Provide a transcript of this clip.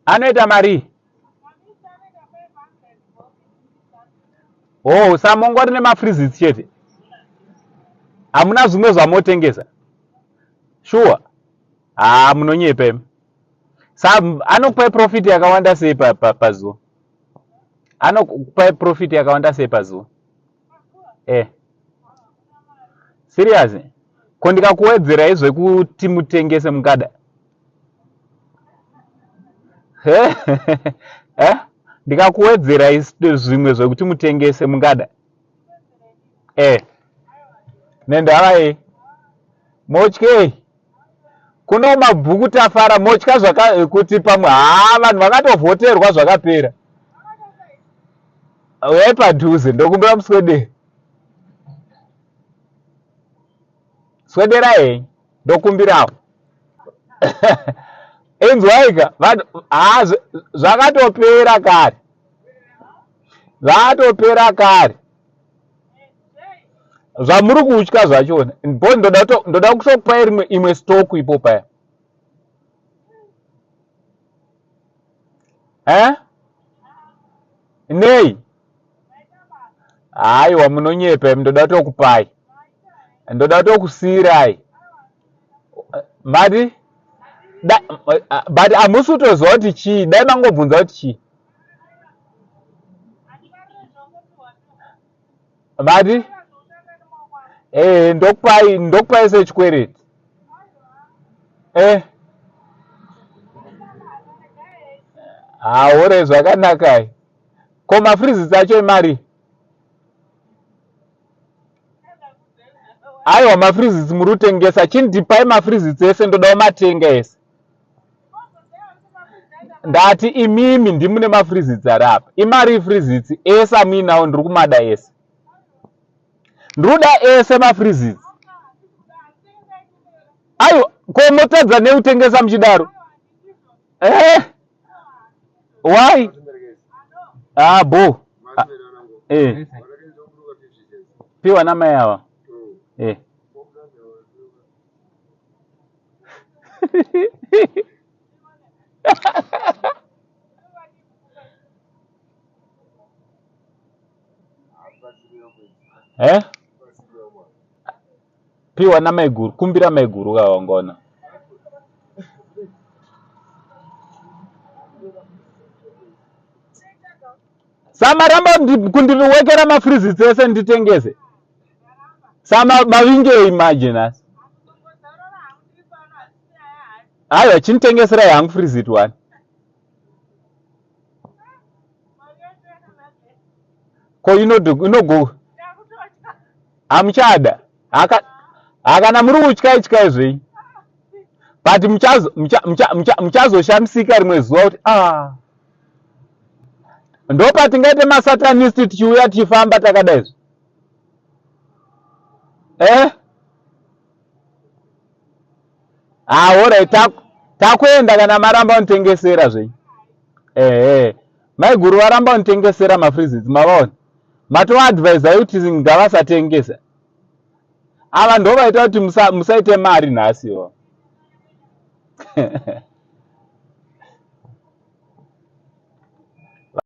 Anoita marii? Oh, samongori nemafreezits chete. Hamuna zvimwe zvamotengesa. Sure. Haa munonyepa imi. Sa anokupai profit yakawanda sei pazuva? Pa, pa Anokupai profit yakawanda sei pazuva? Eh. Serious? Ko ndikakuwedzerai zvekuti mutengese mungada? Eh? Eh? Ndikakuwedzerai zvimwe zvekuti mutengese mungada? Eh. Nendava yei? Motyei? Kuno mabhuku tafara motya zvaka kuti pamwe haa vanhu vakatovhoterwa zvakapera. Uyai padhuze ndokumbira muswedere. Swederai henyu ndokumbirawo. Inzwaika vanhu haa zvakatopera kare. Zvatopera kare. Zvamuri kutya zvachona. Bo ndoda ndoda kutokupai rimwe imwe stock ipo paya. Eh? Nei? Haiwa munonyepa imi ndoda kutokupai. Ndoda kutokusiirai. Mati da, but hamusi kutoziva kuti chii dai mangobvunza kuti chii. Mati eh ndokupai ndokupai sechikwereti. Eh. Haore zvakanakai. Ko mafreezits acho emari? Aiwa mafreezits muri kutengesa chindipai mafreezits ese ndoda kumatenga ese. Ndati imimi ndimune mafreezits ari apa. Imari freezits ese amuinawo ndiri kumada ese. Ndiri kuda ese mafreezits. Aiwa ko motadza nekutengesa muchidaro? Eh? Why? Ah, bo. Ah, eh. Piwa namai ava. Eh. Eh? Piwa namaiguru, kumbira maiguru ka wangona. Samaramba kundiwekera mafrizits ese nditengese. Sama mavingei manje nhasi. Aiwa chinitengeserai hangu frizit one. Ko inogo hamuchada haka hakana muri kutya ityai zvenyu but muchazoshamisika rimwe zuva kuti ah ndopatingaite masatanist tichiuya tichifamba takadai izvi eh ah orit takuenda kana maramba unitengesera zvenyu ehe maiguru varamba unitengesera mafrizits mavaona matoadvisa kuti ngavasatengesa ava ndovaita kuti musaite mari nhasi ivo.